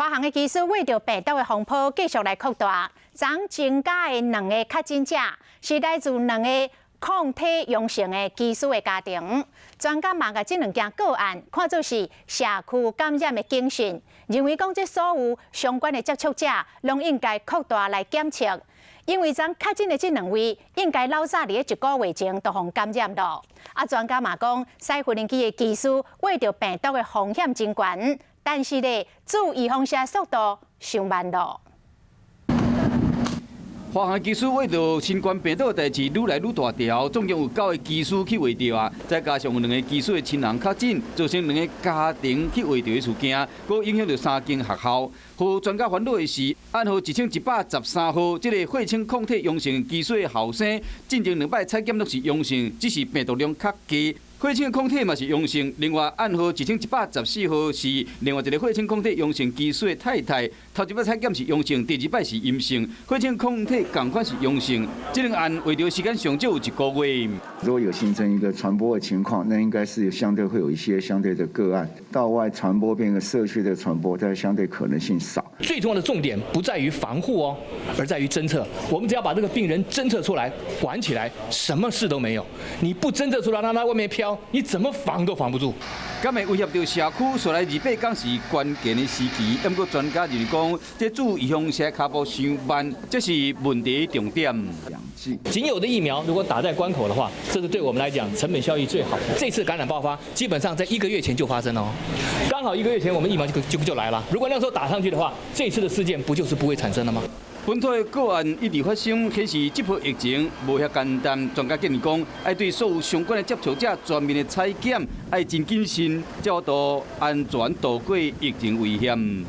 跨行的技術為著病毒的風波繼續來擴大，昨增加的兩个確診者是來自兩個抗體陽性的機師的家庭。專家嘛共這兩件個案看做是社區感染的警訊，認為講這所有相關的接觸者攏應該擴大來檢測，因為昨確診的這兩位應該老早佇咧一個月前就予感染了。啊，專家嘛講，駛無人機的機師冒著病毒的風險真懸，但是咧，注預防射速度傷慢咯。華航機師秽著新冠病毒的代誌愈來愈大條，總共有九个機師去秽著啊，再加上有兩个機師的親人確診，造成兩个家庭去秽著的事件，閣影響著三間學校。予專家煩惱的是，案號1113號，這个血清抗體陽性機師的後生，進前兩擺採檢攏是陽性，只是病毒量較低。血清抗體嘛是陽性，另外案號1114號是另外一个血清抗體陽性機師的太太，頭一擺採檢是陽性，第二擺是陰性，血清抗體仝款是陽性。這兩案秽著時間上少有一個月。如果有形成一個傳播的情況，那應該是相對會有一些相對的個案到外傳播，變成社區的傳播，但相對可能性少。最重要的重點不在於防護哦，而在於偵測。我們只要把這個病人偵測出來，管起來，什麼事都沒有。你不偵測出來，讓他外面飄，你怎麼防都防不住。敢會威脅著社區，紲來28天是關鍵的時期。不過專家認為講，這注預防射跤步傷慢，這是問題重點。僅有的疫苗如果打在關口的話，這是對我們來講成本效益最好。這次感染爆發，基本上在一個月前就發生了，剛好一個月前我們疫苗就來了。如果那時候打上去的話，這次的事件不就是不會產生了嗎？本土的個案一直發生，顯示這波疫情無遐簡單。專家建議講，愛對所有相關的接觸者全面的採檢，愛真謹慎，才有法度安全度過疫情危險。